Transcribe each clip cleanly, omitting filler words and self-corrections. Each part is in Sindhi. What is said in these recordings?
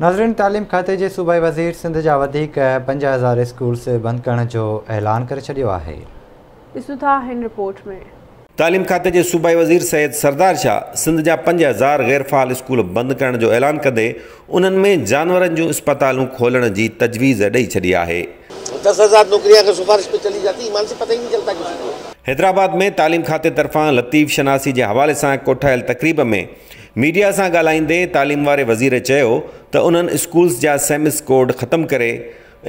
ناظرين تعليم کاتي جي صوبائي وزير سنڌ جا وڌيڪ 5000 اسڪولز بند ڪرڻ جو اعلان ڪري ڇڏيو آهي. ڏسون ٿا هن رپورٽ ۾. تعليم کاتي جي صوبائي وزير سيد سردار شاهه سنڌ جا 5000 غير فعال اسڪول بند ڪرڻ جو اعلان ڪندي انهن ۾ جانورن جون اسپتالون کولڻ جي تجويز ڏئي ڇڏي آهي. 10,000 نوڪريان اگر سفارش پي چلي جاتي ايمان سي پتا هي نهين چلتا ڪسي ڪو. حيدرآباد ۾ تعليم کاتي طرفان لطيف شناسي جي حوالي سان ڪوٺايل تقريب ۾ ميڊيا سان ڳالهائيندي تعليم واري وزير چيو ته انهن اسڪولز جا سيمس ڪوڊ ختم ڪري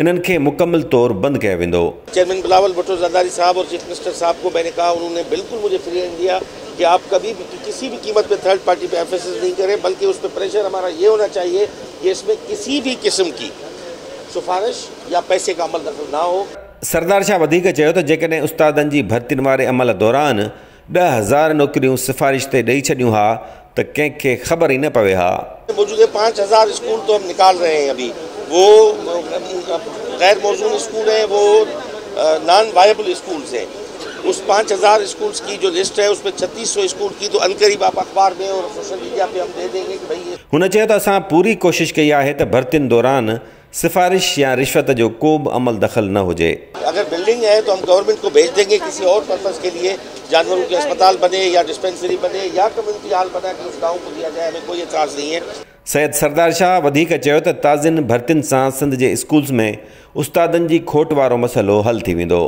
انهن کي مڪمل طور بند ڪيو ويندو. چيئرمين بلاول ڀٽو زرداري صاحب اور چيف منسٽر صاحب کو مين ني کها انهون ني بلڪل مجهي فري هينڊ ديا ڪي آپ ڪڀي ڀي ڪسي ڀي قيمت P third party P emphasis نهين ڪري بلڪه اس پي پريشر همارا يه هونا چاهيي ڪي اس مين ڪسي ڀي قسم ڪي سفارش يا پئسي ڪا عمل دخل نه هو. سردار شاهه وڌيڪ چيو ته جيڪڏهن استادن جي ڀرتين واري عمل دوران 10,000 نوڪريون سفارش تي ڏئي ڇڏيون ها ته ڪنهن کي خبر ئي نه پوي ها. موجوده 5000 اسڪول تو هم نڪال رهي هين ابهي وو غير موزون اسڪول هين وو نان وائبل اسڪولز هين اس 5000 اسڪولز ڪي جو لسٽ هي اس مين 3600 اسڪول ڪي تو عنقريب آپ اخبار مين اور سوشل ميڊيا پي هم the دينگي ڪي ڀئي يه. هن چيو ته اسان پوري ڪوشش ڪئي آهي ته ڀرتين دوران سفارش يا رشوت جو ڪو به عمل دخل نه هجي. اگر بلڊنگ هي تو هم گورنمينٽ ڪو ڀيج دينگي ڪسي اور پرپز ڪي ليي جانورون ڪي اسپتال بني يا ڊسپينسري بني يا ڪميونٽي هال بنا ڪي اس گائون ڪو ديا جائي همين ڪوئي اعتراض نهين هي. سيد سردار شاهه وڌيڪ چيو ته تازين ڀرتين سان سنڌ جي اسڪولز ۾ استادن جي کوٽ وارو مسئلو حل ٿي ويندو.